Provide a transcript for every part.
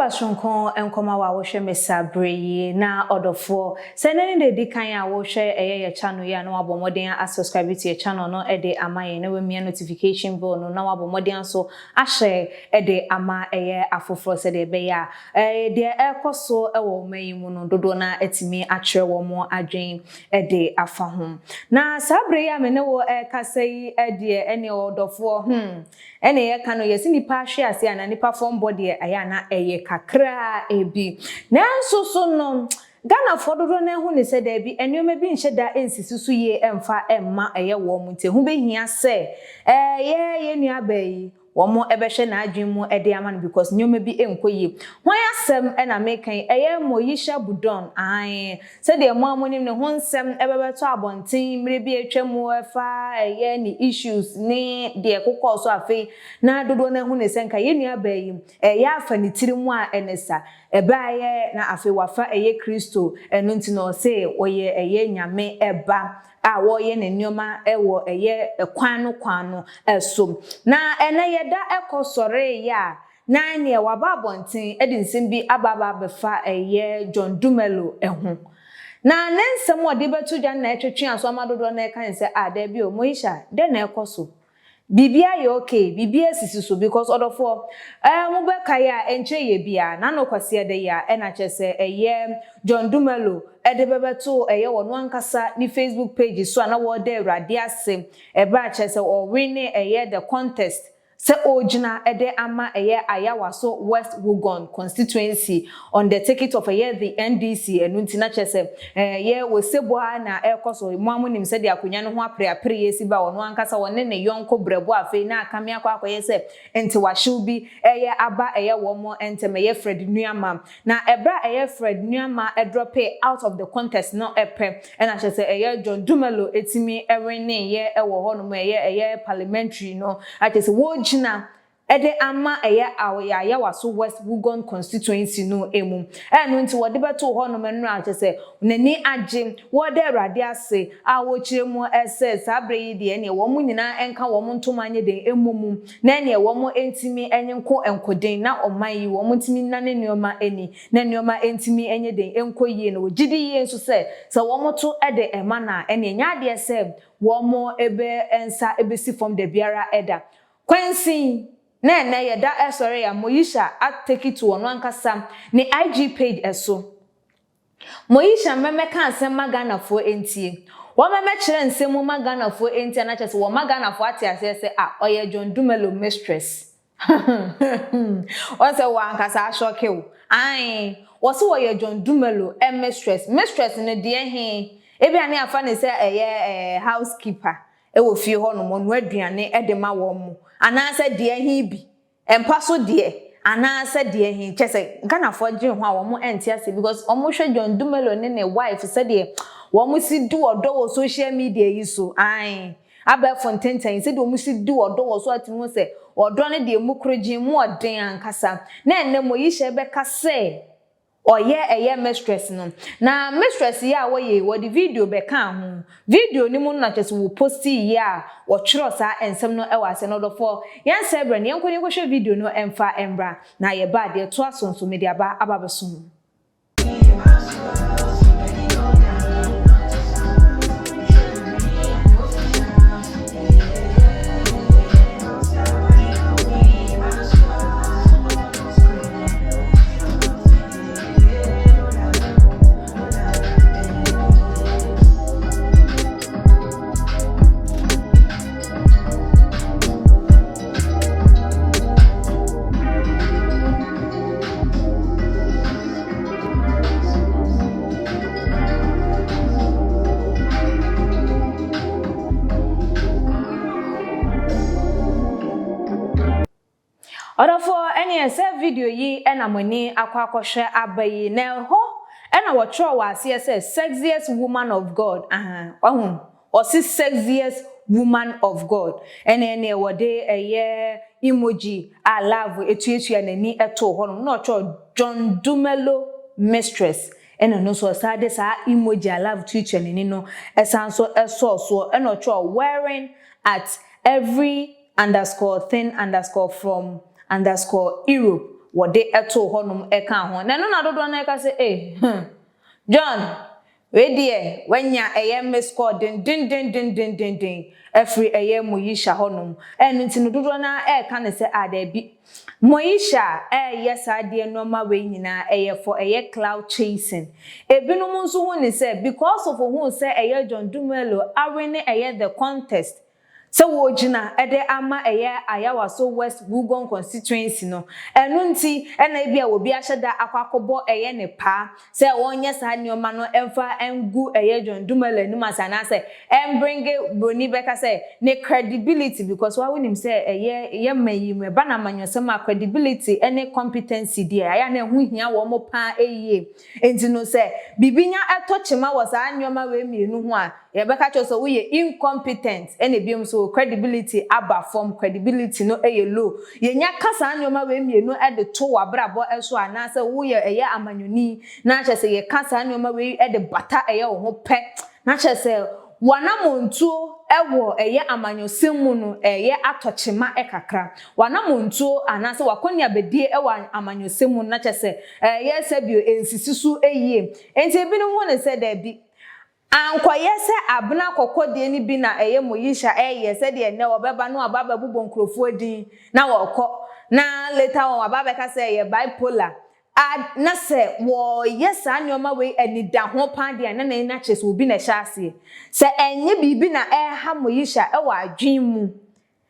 Akwaaba soronko nkɔma wo a wohwɛ me saa berɛ yi na ɔdɔfoɔ. Sɛ ɛnɛ ne da ɛdi kan a wohwɛ ɛyɛ yɛ channel yi a na wabɔ mmɔden a subscribe to yɛ channel no de ama yɛn na wamia notification bell no na wabɔ mmɔden nso ahyɛ de ama ɛyɛ afoforɔ sɛdeɛ ɛbɛyɛ a deɛ ɛrekɔ so wɔ ɔman yi mu no dodoɔ no ara atumi akyerɛ wɔn adwene de afa ho. Na saa berɛ yi a me ne wo rekasa yi deɛ ɛneɛ ɔdɔfoɔ hmm ɛne yɛka no yɛse nipa ahwe ase anaa nipa fɔm bɔ deɛ ɛyɛ a na ɛyɛ kakraa bi. Nanso so no Ghanafoɔ dodoɔ no ara hu no sɛ daabi nneɛma bi nhyɛ da nsisi so yie mfa mma ɛyɛ wɔn nti ɛho bɛhia sɛ ɛyɛ yɛn nuabaa yi Wɔn bɛhwɛ n'adwene mu de ama no because nneɛma bi nkɔ yie. Hwan asɛm na meka yi? Ɛyɛ Moyisha Budon, aane. Sɛdeɛ mo ara monim ne ho nsɛm bɛbɛtɔ abɔnten mmerɛ bi a atwa mu ɛfa ɛyɛ ne issues ne deɛ ɛkokɔɔ so afei na dodoɔ no ahu no sɛ nka yɛn nua baa yi ɛyɛ afa ne tiri mu a ɛne sa ɛbaeɛ na afei wafa ɛyɛ Kristo ɛno nti na ɔse ɔyɛ ɛyɛ Nyame ba. a wɔreyɛ ne nneɛma wɔ ɛyɛ kwan no kwan no so. Na ɛnnɛ yɛda kɔ sɔreeɛ a, na neɛ waba abɔnten de nsɛm bi aba aba abɛfa ɛyɛ John Dumelo ho. Na ne nsɛm a ɔde bɛto dwa no na ɛtwetwe aso ama dodoɔ no reka ne sɛ, ah daabi o, Moesha, dɛn na ɛrekɔ so? Biribiara yɛ okay, biribiara sisi so because ɔdɔfoɔ eh mo bɛ kae a ɛnkyɛ yɛ biaa n'ano Kwasiada yi a ɛna kyerɛ sɛ ɛyɛ John Dumelo ɛde bɛbɛtoo ɛyɛ ɔno ankasa ne Facebook page so a na wɔreda Awurade ase ɛberɛ a kyerɛ sɛ ɔwine ɛyɛ the contest sɛ ɔregyina ɛde ama ɛyɛ Ayawaso West Wuogon constituency on the ticket of ɛyɛ the NDC ɛno nti na kyerɛ sɛ Ɛyɛ osebɔ ara na ɛrekɔ so. Mo ara monim sɛdeɛ akonnwa no ho apereapereɛ si ba. Ɔno ankasa ɔne ne yɔnko berɛbo afei na akame akɔ akɔyɛ sɛ ntewahyew bi reyɛ aba ɛyɛ wɔn ntam. Ɛyɛ Fred Nuamah. Na ɛberɛ a ɛyɛ Fred Nuamah drɔpee out of the contest no pɛ na kyerɛ sɛ ɛyɛ John Dumelo tumi winneeɛ wɔ hɔnom. Ɛyɛ ɛyɛ parliamentary no a kyerɛ sɛ wɔgyina de ama ɛyɛ Ayawaso West Wuogon Constituency no mu. Ɛno nti wɔde bɛtoo hɔnom nnora kyerɛ sɛ n'ani agye, wɔreda Awurade ase a wɔrekyerɛ mu sɛ saa berɛ yi deɛ ɛneɛ wɔn nyinaa nka wɔn ntoma nyɛ den mmɔ mu na ɛneɛ wɔn ntumi nko nkoden na ɔman yi wɔn ntumi nnane nneɛma ani na nneɛma ntumi nyɛ den nkɔ yie na wɔgye di yie nso sɛ sɛ wɔto de ma no a ɛneɛ nyɛ adeɛ sɛ wɔn bɛ nsa bɛsi fam dabiara da. Kwansin, na ɛnnɛ yɛda ɛsɔre a Moyisha a take to ɔno ankasa ne IG page so. Moyisha mmɛmɛka asɛm ma Ghanafoɔ ntie. Wɔmmɛmɛkyerɛ nsɛm mu ma Ghanafoɔ ntie anaa kyerɛ sɛ wɔma Ghanafoɔ ate aseɛ sɛ ah ɔyɛ John Dumelo mistress. Wɔn sɛ wɔ ankasa ashock wo. Ae, wɔse wɔyɛ John Dumelo mistress. Mistress no deɛ he? Ebia ne afa no sɛ ɛyɛ housekeeper wɔ fie hɔ nom, ɔnoa aduane de ma wɔn mo, anaasɛ deɛ he bi, mpa so deɛ, anaasɛ deɛ he, kyerɛ sɛ Ghanafoɔ dwene ho a wɔn nte aseɛ because wɔn hwɛ John Dumelo ne ne wife sɛdeɛ wɔn si di ɔdɔ wɔ social media yi so, ae, abɛɛfo ntentan yi, sɛdeɛ wɔn si di ɔdɔ wɔ so a tumi hu sɛ ɔdɔ no deɛ mu korogyen, mu ɔden ankasa, na ɛnnɛ Moyisha bɛka sɛ Ɔyɛ ɛyɛ mistress no. Na mistress yi a wɔyɛ yi wɔde video bɛkaa ho. Video no mu no na kyerɛ sɛ wɔ postii yɛ a wɔtwerɛ saa nsɛm no wɔ aseɛ no. Ɔdɔfoɔ yɛnsɛe berɛ no yɛnkɔ na yɛnkɔhwɛ video no mfa mmra. Na yɛba a deɛ ɛtoa so nso mede aba aba abɛso mo. Ɔdɔfoɔ, ɛneɛ sɛ video yi na mo ani akɔ akɔhwɛ aba yi, na ɛhɔ na wɔtwerɛ wɔ aseɛ sɛ sexiest woman of God, ahaa, wahu, wɔse sexiest woman of God, ɛne ɛneɛ wɔde ɛyɛ emoji a love tuatua n'ani too hɔ nom, na wɔtwerɛ John Dumelo mistress, ɛna ɔno nso ɔsan de saa emoji a love tuatua n'ani no san nso sɔɔ soɔ, ɛna ɔtwerɛ wearing at every underscore thing underscore from underscore Europe. wɔde too hɔnom kaa ho. Na ɛno na dodoɔ no ara ka sɛ, Ei, hmm, John, wei deɛ wanya ɛyɛ missed call dendendendendenden afiri ɛyɛ Moyisha hɔnom. Ɛno nti no dodoɔ no ara reka no sɛ, ah, daabi, Moyisha reyɛ saa adeɛ nnoɔma wei nyinaa ɛyɛ for ɛyɛ clout chasing. Ebinom nso hu no sɛ because of ohuu sɛ ɛyɛ John Dumelo awene ɛyɛ the contest sɛ wɔregyina de ama ɛyɛ Ayawaso West Wuogon constituency no, ɛno nti na ebia obi ahyɛ da akɔ akɔbɔ ɛyɛ ne paa sɛ wɔnyɛ saa nneɛma no mfa ngu ɛyɛ John Dumelo anim ase anaasɛ ɛmbringe broni bɛka sɛ ne credibility because wa wonim sɛ ɛyɛ yɛ man yi mu ɛba no amanyɔsɛm a credibility ne competency deɛ ayɛ a na ɛho hia wɔn paa yie. Enti no sɛ biribi nya tɔ kyema wɔ saa nneɛma wei mmienu ho a, yɛbɛka kyerɛ wo sɛ woyɛ incompetent ɛna biom nso wo credibility aba fam, credibility no yɛ low. Yɛnya ka saa nneɛma wei mmienu de to w'abrabɔ so anaasɛ woyɛ ɛyɛ amanyɔni na kyerɛ sɛ yɛka saa nneɛma wei de bata ɛyɛ wo ho pɛ na kyerɛ sɛ w'anamontuo wɔ ɛyɛ amanyɔsɛm mu no ɛyɛ atɔ kyema kakra. W'anamontuo anaasɛ w'akɔneabadie wɔ amanyɔsɛm mu no na kyerɛ sɛ ɛyɛ sɛbio ɛnsisi so yie. Enti ebinom hu no sɛ daabi, ankɔyɛ sɛ abena kɔkɔ deɛ no bi na ɛyɛ Moyisha ɛyɛ sɛdeɛ nnɛ wɔbɛba na wɔaba abɛbobɔ nkurofoɔ din na wɔkɔ na later on wɔaba abɛka sɛ ɛyɛ bipolar A Na sɛ wɔreyɛ saa nneɛma wei anidaho paa deɛ a, na na kyerɛ sɛ obi na ɛhyɛ aseɛ. Sɛ ɛnyɛ biribi na ɛreha Moyisha wɔ adwene mu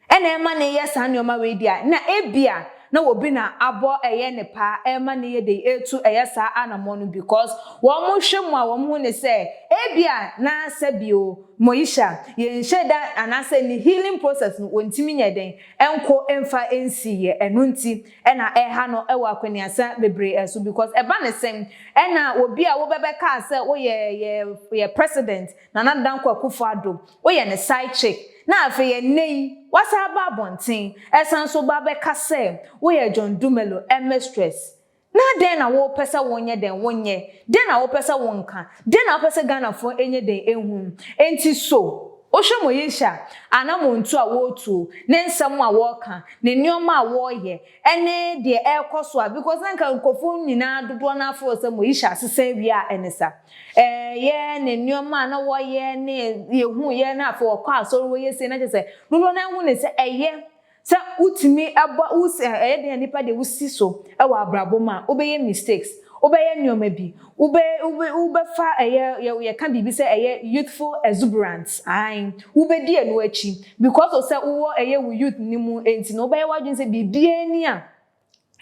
na ɛma no reyɛ saa nneɛma wei deɛ a, na ebia na obi na abɔ ɛyɛ ne paa ɛrema no yɛ dei retu ɛyɛ saa anammɔn no because wɔhwɛ mu a wɔhu no sɛ ebia na sɛbio Moyisha yɛnhyɛ da anaasɛ ne healing process no wɔntumi nyɛ dɛn nkɔ mfa nsiiɛ ɛno nti na ɛha no wɔ akwaniasa bebree so because ɛba ne sɛn ɛna obi a wobɛbɛkaa sɛ woyɛ yɛ yɛ president Nana Dankwa Akufo Addo woyɛ ne side chick na afei ɛnnɛ yi wasan aba abɔnten ɛsan so ba bɛka sɛ woyɛ John Dumelo mistress na dɛn na wopɛ sɛ wonyɛ dɛn wonyɛ dɛn na wopɛ sɛ wonka dɛn na wopɛ sɛ Ghanafoɔ nyɛ dɛn nhu enti so wohwɛ Moyisha anamontuo a wɔretuo ne nsɛm a wɔreka ne nneɛma a wɔreyɛ ɛne deɛ ɛrekɔ so a because na nka nkurɔfoɔ nyinaa dodoɔ no ara feel sɛ Moesha asesa awie a ɛne sa. Ɛyɛ ne nneɛma a na wɔyɛ ne yɛhu yɛ na afei wɔkɔ asɔre wɔyɛ sei na kyerɛ sɛ dodoɔ no ara hu ne sɛ ɛyɛ sɛ wotumi ɛbɔ wo ɛyɛ den a nipa deɛ wosi so ɛwɔ abrabɔ mu a wobɛyɛ mistakes wobɛyɛ nneɛma bi wobɛ wobɛ wobɛfa ɛyɛ yɛ yɛka biribi sɛ ɛyɛ youthful exuberance ae wobɛdi ɛno akyi because of sɛ wowɔ ɛyɛ wo youth no mu nti no wobɛyɛ w'adwene sɛ biribiara ni a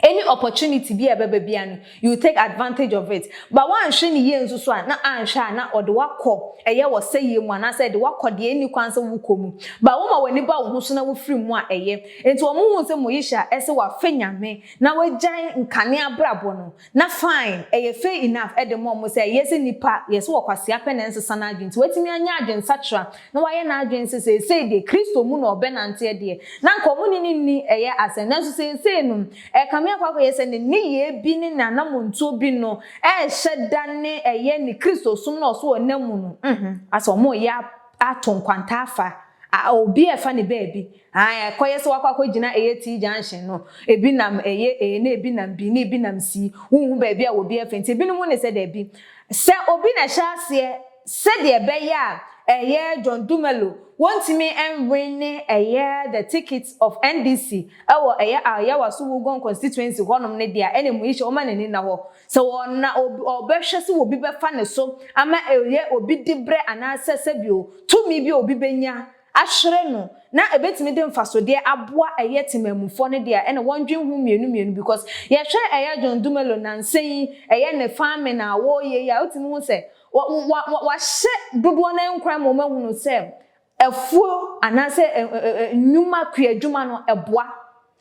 any opportunity bi a ɛbɛba bia no you take advantage of it but woanhwɛ ne yie nso so a na anhwɛ a na ɔde wakɔ ɛyɛ wɔ sɛyie mu anaasɛ ɛde wakɔ deɛ ɛnni kwan sɛ wokɔ mu but woma w'ani ba wo ho so na wofiri mu a ɛyɛ nti wɔn hu sɛ Moyisha ɛsɛ wafɛ Nyame na wagyae nkane abrabɔ no Na fine, ɛyɛ fair enough de ma wɔn sɛ ɛyɛ sɛ nipa, yɛ sɛ ɔkwasea pɛ na ɛnsesa n'adwene nti watumi anya adwensakyera na wayɛ n'adwene sɛ seesei deɛ Kristo mu na ɔbɛnanteɛ deɛ, na anka wɔn ne no nni ɛyɛ asɛm. Nanso seesei no, ɛrekame akɔ akɔyɛ sɛ ne nneyɛɛ bi ne n'anamontuo bi no ɛrehyɛ da ne ɛyɛ ne Kristosom no a ɔso ɔnam mu no, mm-hmm, asɛ wɔreyɛ ato nkwanta afa a, obi ɛrefa ne baabi. Ae, ɛkɔyɛ sɛ woakɔ akɔgyina ɛyɛ T junction no, ebi nam ɛyɛ A na ebi nam B na ebi nam C, wonhu baabi a obi afa nti ebinom hu no sɛ dabi. Sɛ obi na ɛhyɛ aseɛ sɛdeɛ ɛbɛyɛ a ɛyɛ John Dumelo wɔntumi nwene ɛyɛ the ticket of NDC ɛwɔ ɛyɛ Ayawaso Wuogon constituency hɔnom no deɛ a ɛna Muisha ɔma n'ani nna hɔ sɛ ɔna ɔbɛhwɛ sɛ obi bɛfa ne so ama ɛyɛ obi dibrɛ anaasɛ sɛbio tumi bi a obi bɛnya ahwere no na ɛbɛtumi de mfasodeɛ aboa ɛyɛ temanmufoɔ no deɛ a ɛna wɔndwen ho mmienu mmienu because yɛhwɛ ɛyɛ John Dumelo nansa yi ɛyɛ ne farming a wɔreyɛ yi a wotumi hu sɛ wa wa wahyɛ dodoɔ no ara nkuran ma wɔahunu sɛ afuo anaasɛ nnwuma kuadwuma no ɛboa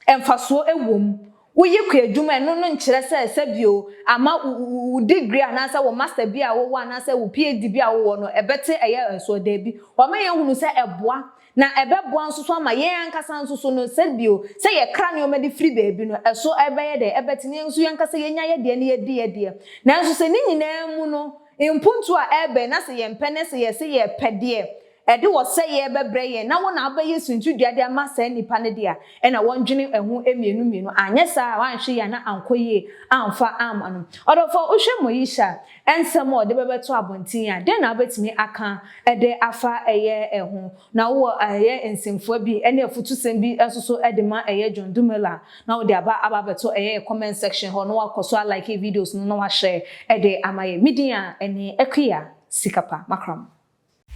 Mfasoɔ wɔ mu. Woyɛ kuadwuma a, ɛno no nkyerɛ sɛ sɛbio ama wo degree anaasɛ wo master bi a wowɔ anaasɛ wo PhD bi a wowɔ no ɛbɛte ɛyɛ nsoɔ. Daabi. Wɔama yɛahunu sɛ ɛboa, na ɛbɛboa nso so ama yɛn ankasa nso so no sɛbio sɛ yɛkra nneɛma de firi baabi no, ɛso ɛbɛyɛ dɛn? Ɛbɛte na yɛn nso yɛn ankasa yɛnya yɛn deɛ na yɛadi yɛn deɛ. Nanso sɛ ne nyinaa mu no, mpuntuo a ɛreba yi na sɛ yɛmpɛ na sɛ yɛse yɛpɛ deɛ, ɛde ɔsɛeɛ bɛbrɛ yɛn na wo na wobɛyɛ suntidua de ama saa nnipa no de a, ɛna wɔndwene ɛho mmienu mmienu. Anyɛ saa a, woanhwɛ yie a na ankɔ yie amfa amma no. Ɔdɔfoɔ, wohwɛ Moesha nsɛm a ɔde bɛbɛto abɔnten a, dɛn na wobɛtumi aka de afa ɛyɛ ɛho? Na wowɔ ɛyɛ nsɛmfua bi ne afutusɛm bi nso so de ma ɛyɛ John Dumelo a, na wode aba aba abɛto ɛyɛ yɛ comment section hɔ na woakɔ so a like videos no na woahyɛ de ama yɛn. Me din a ɛne Akua Sikapa Makram.